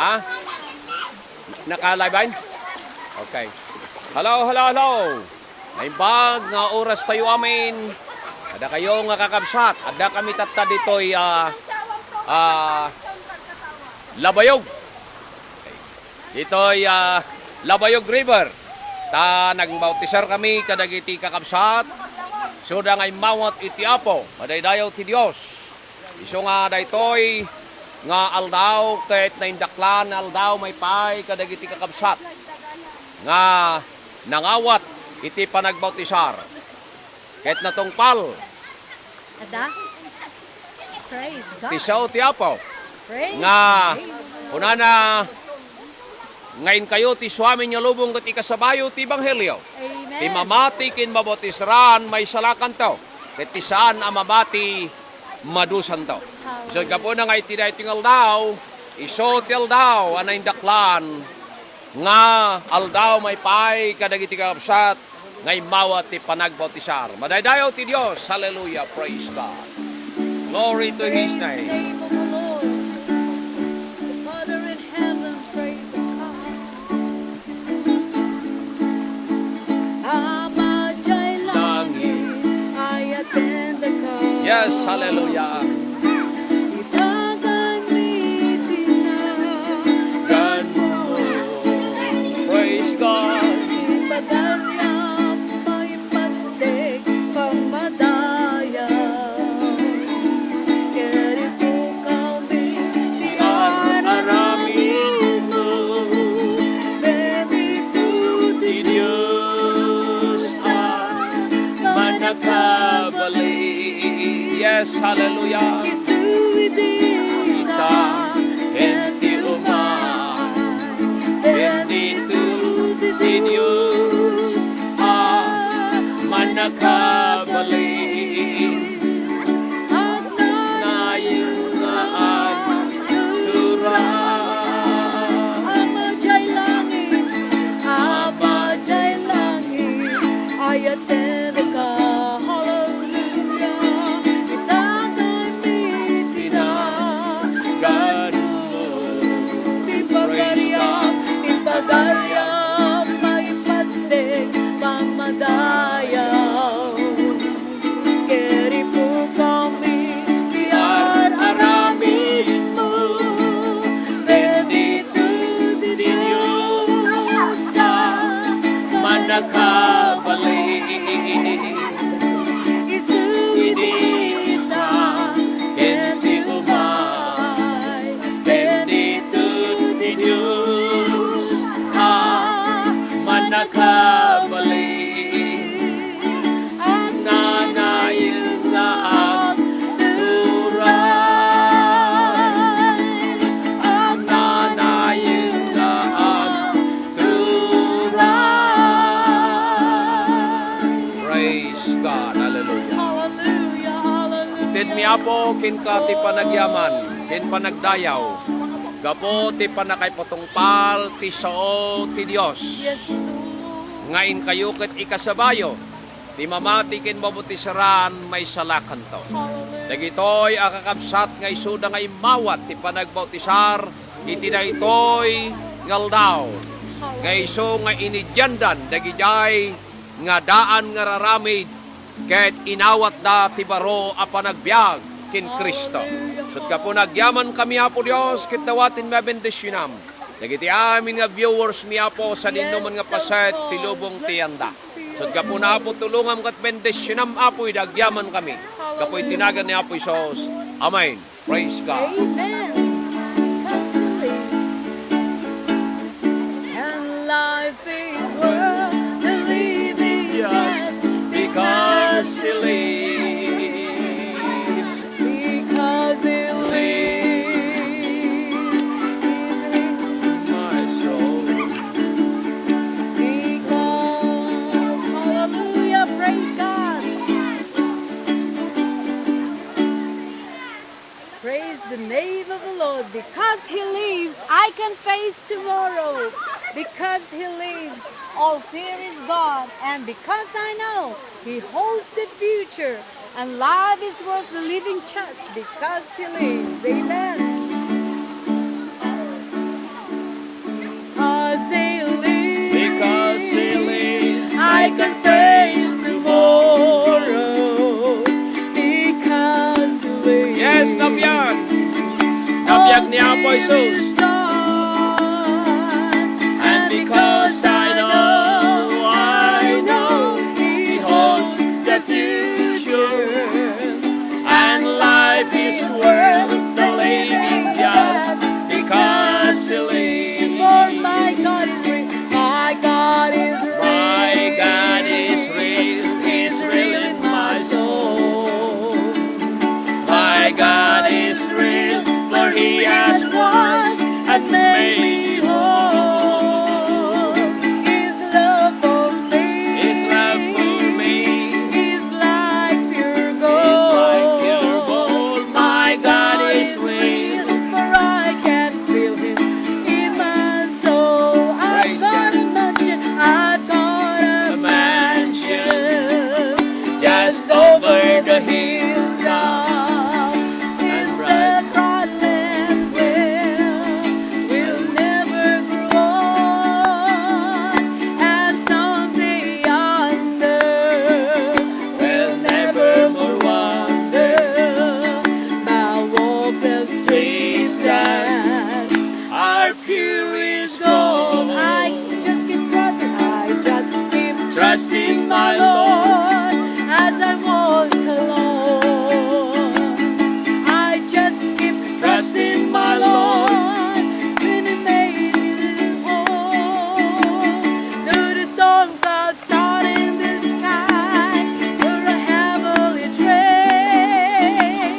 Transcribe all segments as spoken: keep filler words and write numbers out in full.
Ha? Naka-live ba? Okay. Hello, hello, hello. Naimbag nga oras tayo amin. Adda kayo nga kakabsat. Adda kami tatta ditoy, ah, ah, Labayog. Ditoy, ah, Labayog River. Ta nagbautisar kami kadagiti kakabsat. Suda nga immawat iti Apo. Madaydayaw ti Dios. Isu nga daytoy nga aldaw ket naindaklan nga aldaw maipay kadagiti kakabsat nga nangawat iti panagbautisar. Ket natungpal Ada? Praise God. Ti sao ti Apo Praise nga the name of the Lord. Kunana, nga inkayo ti suamin nga lubong ket ikasabayo ti ebanghelio. Amen. Ti mamati ken mabautisran, maisalakanto. Ket ti saan a mamati, madusanto. Hallelujah. So, gapuna nga iti daytoy nga aldaw, isu ti aldaw a naindaklan nga aldaw maipay kadagiti kakabsat nga immawat ti panagbautisar. Madaydayaw ti Dios. Hallelujah. Praise God. Glory to His Praise the name. Name of the Lord. The Father in heaven, praise God. Ama diay langit, I attend the call. Yes, hallelujah. Itagaymi ti naganmo. Praise God. Ipagariam, maipastek, pamadayaw. Ket ipukawmi ti ar-aramidmo. Bendito ti Dios a mannakabalin. Yes, hallelujah. Isu idi ita ken ti umay. Bendito ti Dios a mannakabalin. Agnanayon nga agtuturay. Ama diay langit, Ama diay langit, I attend the call. Hallelujah. Itagaymi ti naganmo. Ipagariam, ipagariam, maipastek, pamadayaw. Ket ipukawmi ti ar-aramidmo. Bendito ti Dios a mannakabalin. Isu idi ita ken ti umay. Bendito ti Dios a mannakabalin. Agnanayon nga agtuturay. Agnanayon nga agtuturay. Praise God. Hallelujah. Hallelujah, hallelujah. Itedmi, Apo, kenka ti panagyaman ken panagdayaw gapu ti pannakaipatungpal ti sao ti Dios. Yes, Lord. Nga inkayo ket ikasabayo ti mamati ken mabautisran, maisalakanto. Hallelujah. Dagitoy a kakabsat nga isuda nga immawat ti panagbautisar iti daytoy nga aldaw, nga isu nga inidiandan dagidiay nga daan nga raramid ket inawatda ti baro a panagbiag ken Cristo. Ket gapuna agyamankami, Apo Dios, ket dawatenmi a bendisionam dagiti amin nga viewers mi, Apo, sadinoman nga paset ti lubong ti yanda. Ket gapuna, Apo, tulongam ket bendisionam, Apo, idi agyamankami. Gapu iti nagan ni Apo Jesus. Amen. Praise God. Amen. And life is worth the living. Yes, just because He lives. Because He lives. My soul. Because, hallelujah, praise God. Praise the name of the Lord. Because He lives, I can face tomorrow. Because He lives, all fear is gone. And because I know He holds the future, and life is worth the living just because He lives. Amen. can face tomorrow because the way Yes, nabiag. Nabiag ni Apo Jesus. And because I know, I know He holds the future, and life is worth the living just because He lives. For my God is real, my God is real. My God is real, He's real in my soul. My God is real, for He has washed and made me whole. His love for me, His love for me, is like pure gold. Is like pure gold. My God is real, for I can feel Him in my soul. I've Praise got God. A mansion, I've got a A mansion mansion just over the hilltop, and the broad land will, will never grow old, and someday yonder will never more wander. But walk the streets that are pure as gold. I just keep trusting, I just keep trusting my Lord as I walk along. I just keep trusting my Lord when He made me whole. Though the storm clouds start in the sky, or a heavily train,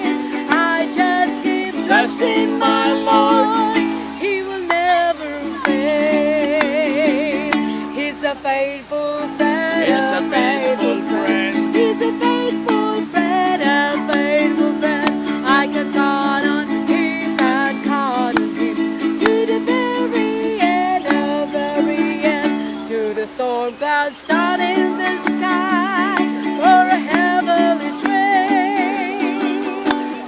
I just keep trusting my Lord. He will never fail. He's a faithful friend. He's a faithful friend. He's a faithful friend, a faithful friend. I can count on Him, can count on Him to the very end, the very end. To the storm clouds start in the sky, or a heavily train,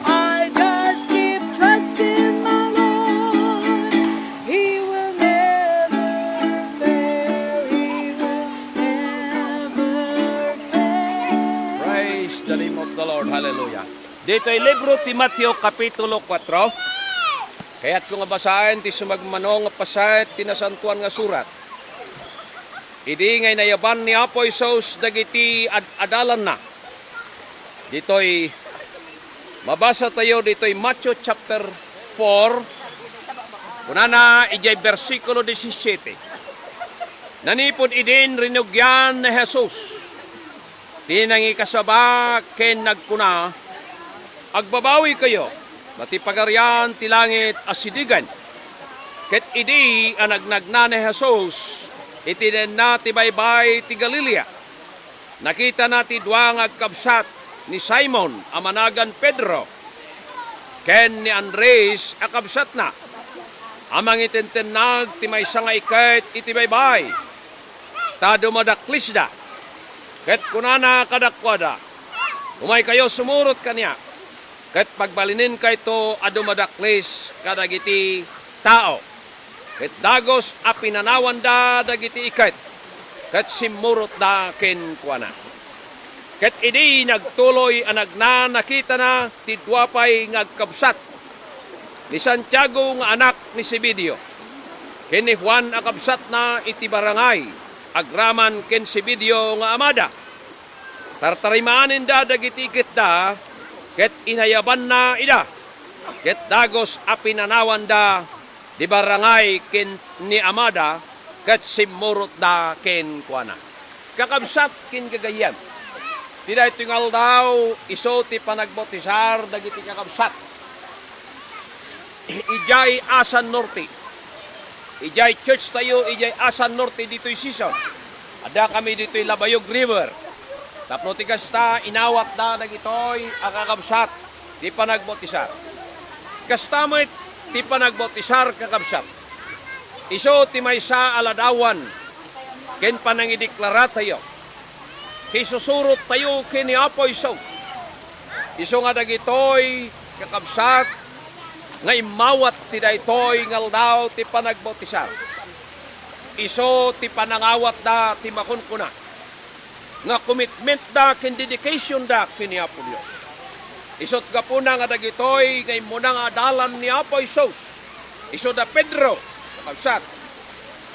I just keep trusting my Lord. He will never fail, He will never fail. Praise the name of the Lord. Hallelujah. Ditoy libro ti Mateo, Kapitulo kuatro. Kayatko nga basaen ti sumagmamano nga paset ti Nasantoan nga Surat. Idi nga inayaban ni Apo Jesus dagiti ad-adalanna. Ditoy mabasa tayo ditoy Mateo chapter four. Kunana idiay bersikulo disisiete. Nanipud idin rinugian ni Jesus ti nangikasaba ken nagkuna, "Agbabawikayo, ta ti Pagarian ti langit asidigen." Ket idi a nagnagna ni Jesus iti denna ti baybay ti Galilea, nakitana ti dua nga agkabsat ni Simon a managan Pedro ken ni Andres a kabsatna a mangitentennag ti maysa nga iket iti baybay, ta dumadaklisda. Ket kunana kadakuada, "Umaykayo sumurot kaniak, ket pagbalinenkayto a dumadaklis kadagiti tao." Ket dagus a pinanawanda dagiti iket, ket simmurotda kenkuana. Ket idi nagtuloy a nagna, nakitana ti dua pay nga agkabsat, ni Santiago nga anak ni Zebedeo, ken ni Juan a kabsatna iti barangay agraman ken Zebedeo nga amada. Tartarimaanenda dagiti iketda, ket inayabanna ida, ket dagus a pinanawanda di barangay ken ni amada, ket simmurotda kenkuana. Kakabsat ken gagayyem, ti daytoy nga aldaw, isu ti panagbautisar dagiti kakabsat idiay Asan Norte. Idiay church tayo, idiay Asan Norte ditoy season. Adda kami ditoy Labayog River. Tapno ti kasta, inawatda dagitoy a kakabsat ti panagbautisar. Kasta met ti panagbautisar, kakabsat. Isu ti maysa a ladawan ken panangideklaratayo ti isusurot tayo ken ni Apo Jesus. Isu nga dagitoy, kakabsat, nga immawat ti daytoy nga aldaw ti panagbautisar. Isu ti panangawatda ti makunkuna, nga commitmentda ken dedicationda ken ni Apo Dios. Isut' gapuna nga dagitoy nga immuna nga adalan ni Apo Jesus, isu da Pedro, kakabsat,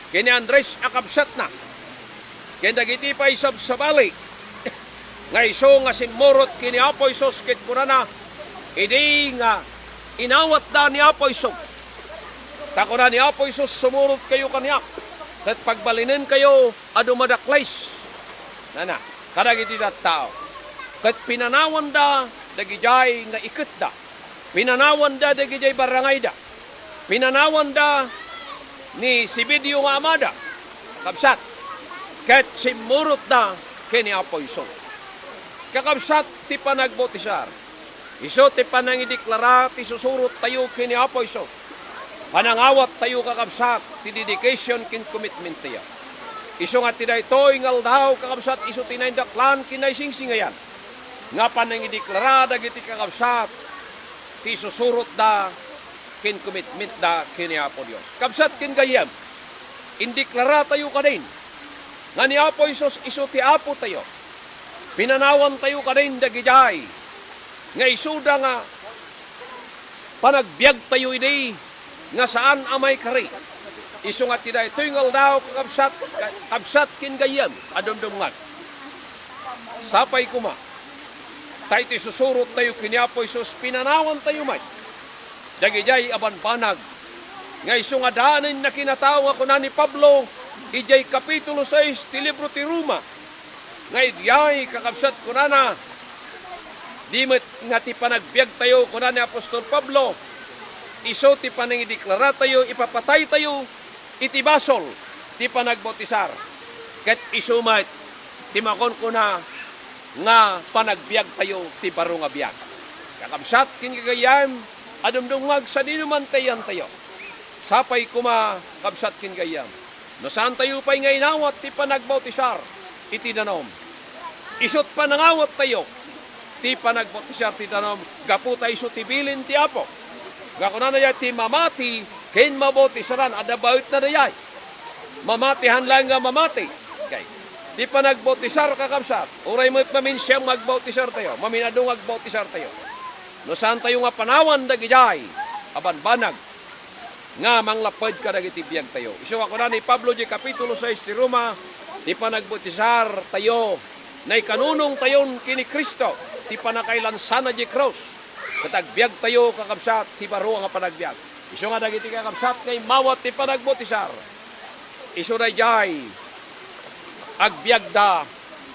ken ni Andres a kabsatna, ken dagiti pay sabsabali nga isu nga simmurot ken ni Apo Jesus ket kunana, idi nga inawatda ni Apo Jesus. Ta kuna ni Apo Jesus, "Sumurotkayo kaniak, ket pagbalinenkayo a dumadakles." Nana, kadagiti tattao. Ket pinanawanda dagidiay nga iketda. Pinanawanda dagidiay barangayda. Pinanawanda ni Zebedeo nga amada, kabsat, ket simmurotda ken ni Apo Jesus. Kakabsat, ti panagbotisar, isu ti panangideklara ti susurottayo ken ni Apo Jesus. Panangawattayo, kakabsat, ti dedication ken commitment tayo. Isu nga ti daytoy nga aldaw, kakabsat, isu ti naindaklan ken naisingsingayan nga panangideklara dagiti kakabsat ti susurotda ken commitmentda ken ni Apo Dios. Kabsat ken gayyem, indeklaratayo kadin nga ni Apo Jesus isu ti Apotayo. Pinanawantayo kadin dagidiay nga isuda nga panagbiagtayo idi nga saan a maikari. Isu nga ti daytoy nga aldaw, kakabsat, kabsat ken gayyem a dumdumngeg. Sapay koma, ta iti susurottayo ken ni Apo Jesus, pinanawantayo met dagidiay a banbanag nga isu nga daanen a kinatao nga kuna ni Pablo idiay Kapitulo sais ti libro ti Roma, nga idiay, kakabsat, kunana, di met nga ti panagbiagtayo, kuna ni apostol Pablo, isu ti panangideklaratayo, ipapataytayo iti basol ti panagbautisar, ket isu met ti makunkuna nga panagbiagtayo ti baro nga biag. Kakabsat ken gagayyem a dumdumngeg sadino man ti ayantayo. Sapay koma, kabsat ken gayyem, no saantayo pay nga inawat ti panagbautisar iti danum, isut' panangawattayo ti panagbautisar ti danum gapu ta isu ti bilin ti Apo. Nga kunana dayay ti mamati ken mabautisaran, adda baetna dayay. Mamati, haan laeng nga mamati. Okay. Ti panagbautisar, kakabsat, uray met maminsiam nga agbautisartayo, maminado nga agbautisartayo, no saantayo nga panawan dagidiay a banbanag nga manglapped kadagiti biagtayo. Isu nga kuna ni Pablo diay Kapitulo sais ti Roma, ti panagbautisartayo, naikanunongtayon ken ni Cristo ti pannakailansana diay krus, ket agbiagtayo, kakabsat, ti baro nga panagbiag. Isu nga dagiti kakabsat nga immawat ti panagbautisar, isu daydiay agbiagda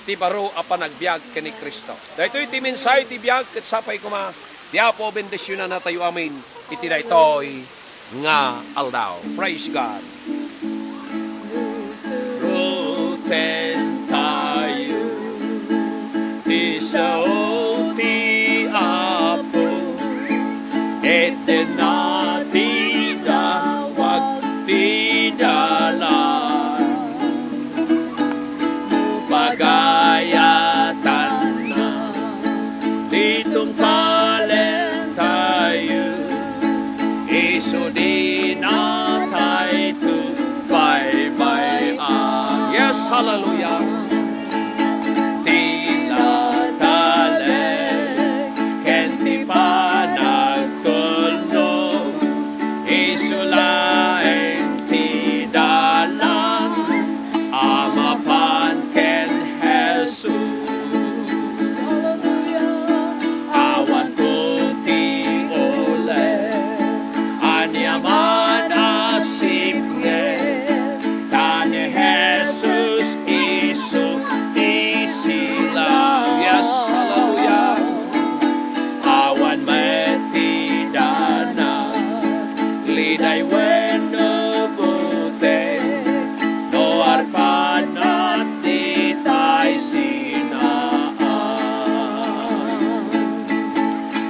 ti baro a panagbiag ken ni Cristo. Daytoy ti mensahe ti biag, ket sapay koma ti Apo bendisionannatayo amin iti daytoy nga aldaw. Praise God. Ruten tayo ti sao ti Apo, ket dina ti dawag ti dalan. Pagayatanna ti tungpalen tayo, isu dina tayo baybay-an. Yes, hallelujah. Ti latalek ken ti panagtulnog, isu laeng ti dalan a mapan ken Jesus. Awan ko ti ulit, aniaman a sipnget, ta ni Jesus isu ti silaw. Yes, hallelujah. Awan met ti dana, liday wenno butek, no arpadna ti tay sinaan.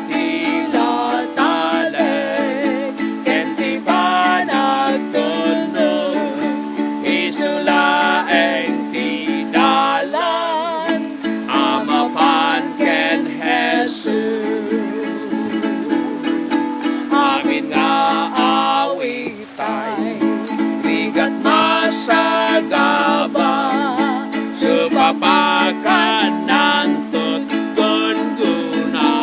Ti latalek ken ti panagtulnog, isu laeng ti dalan a mapan ken Jesus. Amin nga awit tay, rigat masagaba, supapag Kannanto ti gunggona,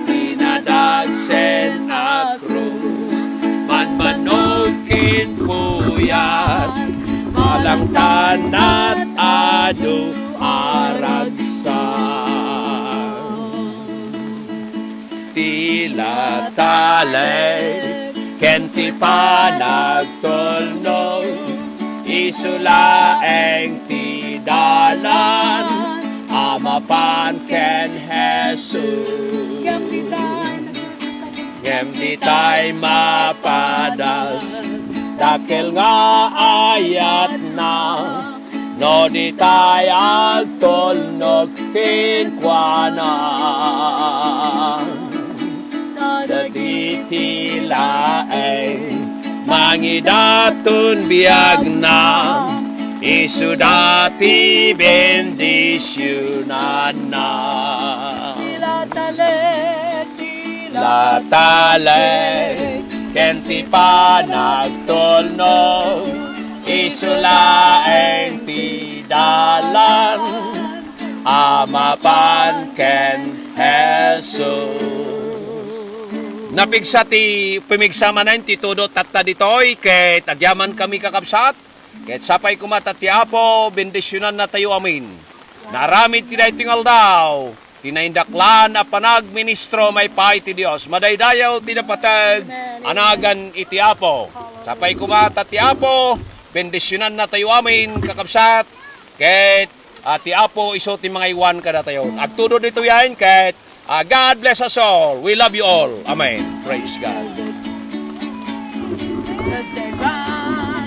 ti nadagsen a krus, manmanog ken puyat, malangtanat adu a ragsak. Ti latalek ken ti panagtulnog, isu laeng ti dalan a mapan ken Jesus. Ngem ditay mapadas, dakkel nga ayatna, no ditay agtulnog kenkuana. Dagiti laeng mangidaton biagna, isuda ti bendisionanna. Ti latalek, ti latalek, ken ti panagtulnog, isu laeng ti dalan a mapan ken Jesus. Napigsa ti, pimigsa manen ti tudot tatta ditoy, ket agyamankami, kakabsat, ket sapay koma ta ti Apo bendisionannatayo amin. Naaramid ti daytoy nga aldaw, ti naindaklan a panagministro maipaay ti Dios. Madaydayaw ti napateg a nagan iti Apo. Sapay koma ta ti Apo bendisionannatayo amin, kakabsat, ket, ah, ti Apo isu ti mangaywan kadatayo. Agtudod ditoyen ket, ah, God bless us all. We love you all. Amen. Praise God.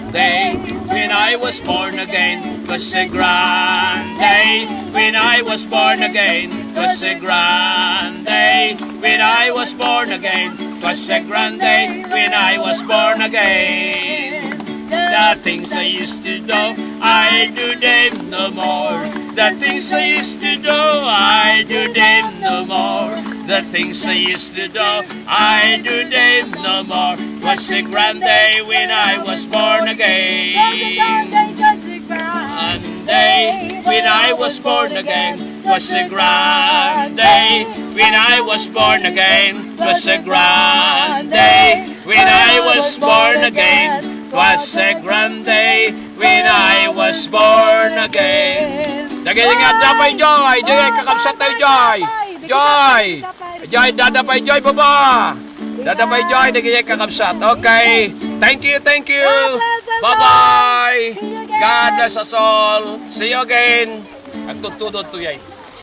Day when I was born again, was a grand day. When I was born again, was a grand day. When I was born again, was a grand day. When I was born again, the things I used to do, I do them no more. The things I used to do, I do them no more. The things I used to do, I do them no more. Was a grand day when I was born again. Grand day when I was born again. Was a grand day when I was born again. Was a grand day when I was born again. Was a grand day when I was born again. Dagiti nga adda pay, Joy. Dagiti kakabsat tayo, Joy. Joy. Joy, dada pay, Joy, baba. Dada pay, Joy, dagiti kakabsat. Okay. Thank you, thank you. God bless us all. Bye-bye. See you again. God bless us all. See you again. Agtudtudod to, yay.